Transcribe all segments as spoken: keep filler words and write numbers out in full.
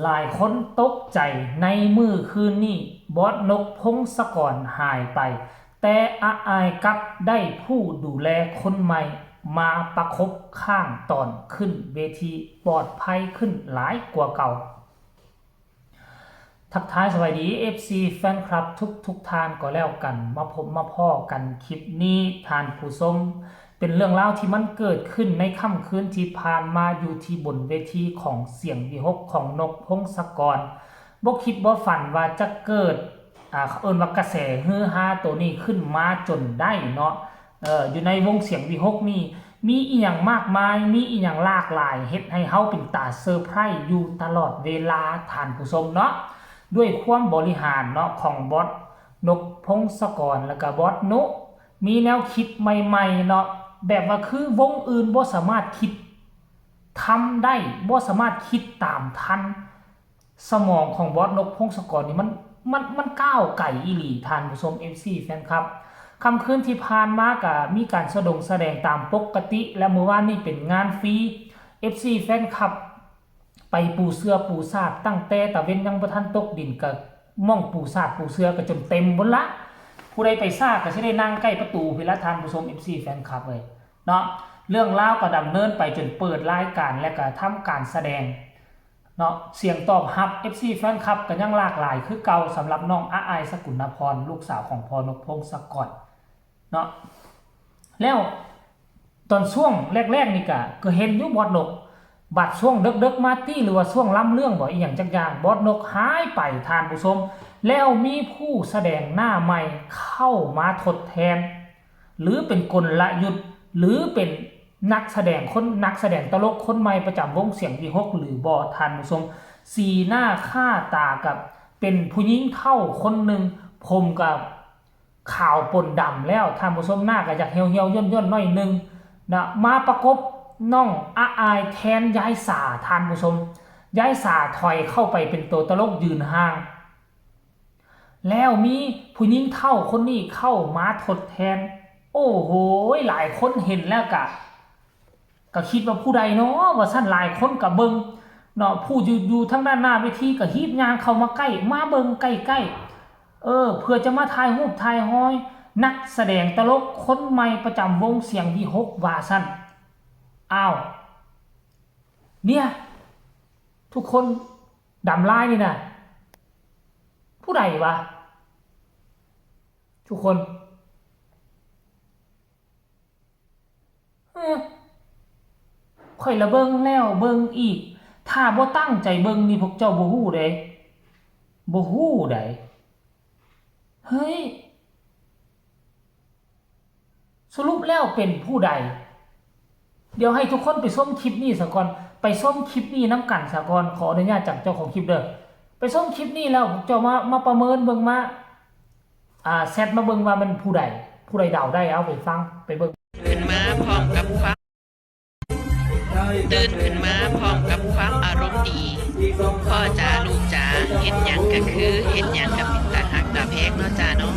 หลายคนตกใจในมื้อคืนนี้ บอสนก พงศกร หายไป แต่อาอายกลับได้ผู้ดูแลคนใหม่มาประกบข้างตอนขึ้นเวที ปลอดภัยขึ้นหลายกว่าเก่า ทักทายสวัสดี เอฟซี แฟนคลับทุกทุกท่านก็แล้วกัน มาพบมาพ้อกันคลิปนี้ท่านผู้ชม เป็นเรื่องราวที่มันเกิดขึ้นในค่ำคืนที่ผ่านมาอยู่ที่บนเวทีของเสียงวิหกของนก พงศกร บ่คิดบ่ฝันว่าจะเกิด อ่า เขาเอิ้นว่ากระแสฮือฮาตัวนี้ขึ้นมาจนได้เนาะ เอ่อ อยู่ในวงเสียงวิหกนี่ มีอีหยังมากมาย มีอีหยังหลากหลาย เฮ็ดให้เฮาเป็นตาเซอร์ไพรส์อยู่ตลอดเวลาท่านผู้ชมเนาะ ด้วยความบริหารเนาะของบอสนก พงศกร แล้วก็บอสนุ มีแนวคิดใหม่ๆเนาะ แบบว่าคือวงอื่นบ่สามารถคิดทำได้ บ่สามารถคิดตามทัน สมองของบอสนก พงศกรนี่มัน มัน มันก้าวไกลอีหลีท่านผู้ชม เอฟซี แฟนคลับ ค่ำคืนที่ผ่านมาก็มีการสะดงแสดงตามปกติ และมื้อวานนี้เป็นงานฟรี เอฟซี แฟนคลับ ไปปูเสื่อปูซาดตั้งแต่ตะเว็นยังบ่ทันตกดิน ก็หม่องปูซาดปูเสื่อก็จนเต็มพุ้นละ ผู้ใดไปซาก็สิได้นั่งใกล้ประตูพี้นละท่านผู้ชม เอฟซี แฟนคลับเอ้ยเนาะ เรื่องราวก็ดำเนินไปจนเปิดรายการและก็ทำการแสดงเนาะ เสียงตอบรับ เอฟซี แฟนคลับก็ยังหลากหลายคือเก่าสำหรับน้องอาอาย สกุลนพร ลูกสาวของพ่อนก พงศกร เนาะ แล้วตอนช่วงแรกๆนี่ก็ ก็เห็นอยู่บอสนก บัดช่วงเดิกๆมาตี้ หรือว่าช่วงลำเรื่องบ่อีหยังจักอย่าง บอสนกหายไปท่านผู้ชม แล้วมีผู้แสดงหน้าใหม่เข้ามาทดแทน หรือเป็นกลยุทธ์ หรือเป็นนักแสดงคน นักแสดงตลกคนใหม่ประจำวงเสียงวิหกหรือบ่ท่านผู้ชม สีหน้าค่าตากับเป็นผู้หญิงเฒ่าคนหนึ่ง ผมกับ ขาวปนดำแล้วท่านผู้ชม หน้าก็อยากเหี่ยวๆย่นๆหน่อยหนึ่งนะมาประกบน้องอาอายแทนยายสาท่านผู้ชม ยายสาถอยเข้าไปเป็นตัวตลกยืนห่าง แล้วมีผู้หญิงเฒ่าคนนี้เข้ามาทดแทน โอ้โห หลายคนเห็นแล้วกะ ก็คิดว่าผู้ใดเนาะว่าซั่น หลายคนก็เบิ่งเนาะ ผู้อยู่ อยู่ทางด้านหน้าเวทีก็ฮีบย่างเข้ามาใกล้ มาเบิ่งใกล้ๆ เออ เพื่อจะมาถ่ายรูปถ่ายฮอย นักแสดงตลกคนใหม่ประจำวงเสียงวิหกว่าซั่น อ้าว เนี่ย ทุกคน ดำลายนี่นะ ผู้ใดวะ ทุกคน เอ้อ ข้อยละเบิ่งแล้วเบิ่งอีก ถ้าบ่ตั้งใจเบิ่งนี่พวกเจ้าบ่ฮู้เด้ บ่ฮู้ใด เฮ้ย สรุปแล้วเป็นผู้ใด เดี๋ยวให้ทุกคนไปชมคลิปนี้ซะก่อน ไปชมคลิปนี้นำกันซะก่อน ขออนุญาตจากเจ้าของคลิปเด้อ ไปชมคลิปนี้แล้วพวกเจ้ามา มาประเมินเบิ่ง มา อ่า แชทมาเบิ่งว่ามันผู้ใด ผู้ใดเดาได้ เอาไปฟัง ไปเบิ่ง ขึ้นมาพร้อมกับความ ตื่นขึ้นมาพร้อมกับความอารมณ์ดี พ่อจ๋าลูกจ๋า เฮ็ดหยังก็คือ เฮ็ดหยังก็เป็นตาฮักตาแพงเนาะจ้าเนาะ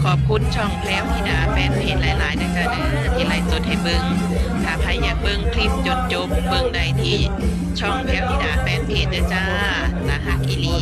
ขอบคุณช่องแพรวธิดาแฟนเพจหลายๆเด้อจ้าเด้อ ที่ไลฟ์สดให้เบิ่ง ถ้าใครอยากเบิ่งคลิปจนจบ เบิ่งได้ที่ช่องแพรวธิดาแฟนเพจเด้อจ้า ตาฮักอีหลี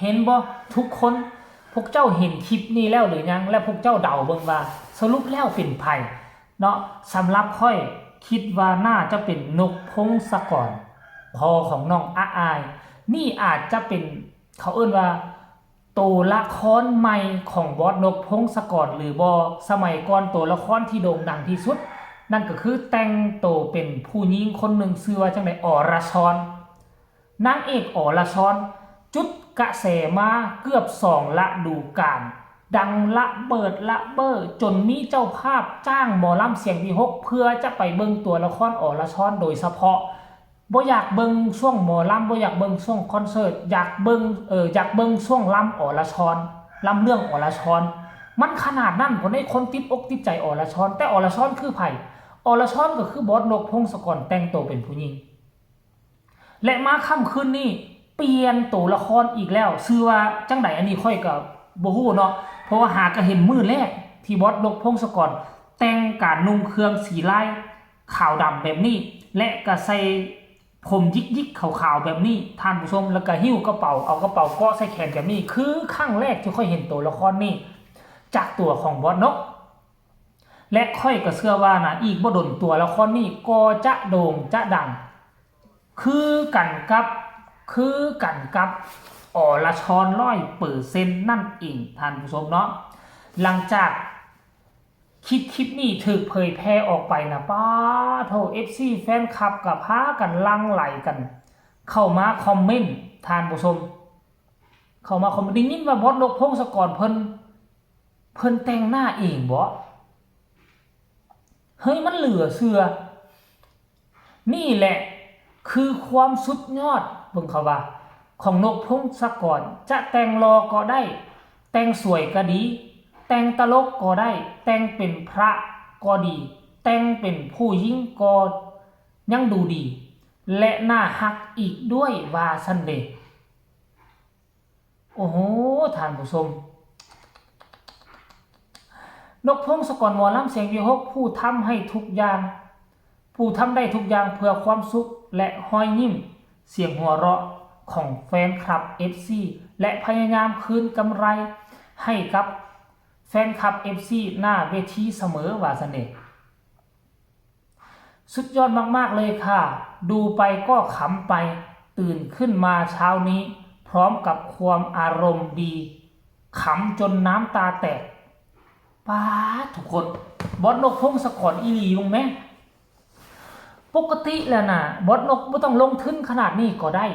เห็นบ่ทุกคน พวกเจ้าเห็นคลิปนี้แล้วหรือยัง และพวกเจ้าเดาเบิ่งว่าสรุปแล้วเป็นไผเนาะ สำหรับข้อยคิดว่าน่าจะเป็นนกพงศกร พ่อของน้องอาอาย นี่อาจจะเป็น เขาเอิ้นว่า ตัวละครใหม่ของบอสนกพงศกรหรือบ่ สมัยก่อนตัวละครที่โด่งดังที่สุด นั่นก็คือแต่งตัวเป็นผู้หญิงคนหนึ่งชื่อว่าจั่งใด อรชร นางเอกอรชร จุดกระแสมาเกือบสองฤดูกาล ดังระเบิดระเบ้อ จนมีเจ้าภาพจ้างหมอลำเสียงวิหค เพื่อจะไปเบิ่งตัวละครอรชรโดยเฉพาะ บ่อยากเบิ่งช่วงหมอลำ บ่อยากเบิ่งช่วงคอนเสิร์ต อยากเบิ่ง เออ อยากเบิ่งช่วงลำอรชร ลำเรื่องอรชร มันขนาดนั้น คนได้คนติดอกติดใจอรชร แต่อรชรคือไผ อรชรก็คือบอสนก พงศกร แต่งตัวเป็นผู้หญิง และมาค่ำคืนนี้เปลี่ยนตัวละครอีกแล้ว ชื่อว่าจั่งใดอันนี้ข้อยก็บ่ฮู้เนาะ เพราะว่าหากะเห็นมื้อแรกที่บอสนก พงศกร แต่งการนุ่งเครื่องสีลายขาวดำแบบนี้ และก็ใส่ผมหยิกๆขาวๆแบบนี้ ท่านผู้ชม แล้วก็หิ้วกระเป๋า เอากระเป๋าเกาะใส่แขนแบบนี้ คือครั้งแรกที่ข้อยเห็นตัวละครนี้จากตัวของบอสนก และข้อยก็เชื่อว่านะ อีกบ่ดนตัวละครนี้ก็จะโด่งจะดัง คือกันกับ คือกันกับอรชรร้อยเปอร์เซ็นต์นั่นเอง ท่านผู้ชมเนาะ หลังจากคลิปคลิปนี้ถูกเผยแพร่ออกไปนะ ป๊าโธ่ เอฟซี แฟนคลับก็พากันหลั่งไหลกัน เข้ามาคอมเมนต์ ท่านผู้ชม เข้ามาคอมเมนต์ ได้ยินว่าบอสนก พงศกร เพิ่น เพิ่นแต่งหน้าเองบ่ เฮ้ย มันเหลือเชื่อ นี่แหละคือความสุดยอด เบิ่งเขาว่า ของนก พงศกร จะแต่งหล่อก็ได้ แต่งสวยก็ดี แต่งตลกก็ได้ แต่งเป็นพระก็ดี แต่งเป็นผู้หญิงก็ยังดูดี และน่าฮักอีกด้วย ว่าซั่นเด้ โอ้โห ท่านผู้ชม นก พงศกร หมอลำเสียงวิหค ผู้ทำให้ทุกอย่าง ผู้ทำได้ทุกอย่างเพื่อความสุขและรอยยิ้ม เสียงหัวเราะของแฟนคลับ เอฟซี และพยายามคืนกำไรให้กับแฟนคลับ เอฟซี หน้าเวทีเสมอ ว่าซั่นเด้ สุดยอดมากๆเลยค่ะ ดูไปก็ขำไป ตื่นขึ้นมาเช้านี้ พร้อมกับความอารมณ์ดี ขำจนน้ำตาแตก ป๊าด ทุกคน บอสนก พงศกร อีหลี เบิ่งแม ปกติแล้วนะ บอสนกบ่ต้องลงทุนขนาดนี้ก็ได้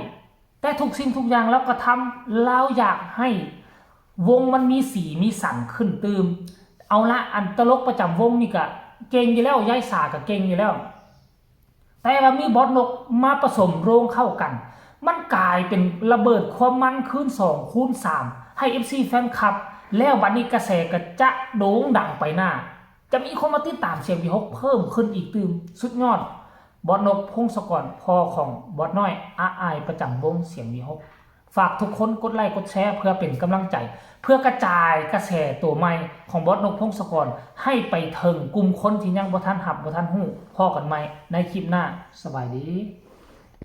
แต่ทุกสิ่งทุกอย่างลาวก็ทำ ลาวอยากให้วงมันมีสีมีสันขึ้นตื่ม เอาละ อันตลกประจำวงนี่ก็เก่งอยู่แล้ว ยายสาก็เก่งอยู่แล้ว แต่ว่ามีบอสนกมาผสมโรงเข้ากัน มันกลายเป็นระเบิดความมันคูณสองคูณสาม ให้ เอฟซี แฟนคลับ แล้วบัดนี้กระแสก็จะโด่งดังไปหน้า จะมีคนมาติดตามเสียงวิหคเพิ่มขึ้นอีกตื่ม สุดยอด บอสนก พงศกร พ่อของบอสน้อย อาอาย ประจำวงเสียงวิหค ฝากทุกคนกดไลค์กดแชร์เพื่อเป็นกำลังใจ เพื่อกระจายกระแสตัวใหม่ของบอสนก พงศกร ให้ไปถึงกลุ่มคนที่ยังบ่ทันฮับบ่ทันฮู้ พ้อกันใหม่ในคลิปหน้า สบายดี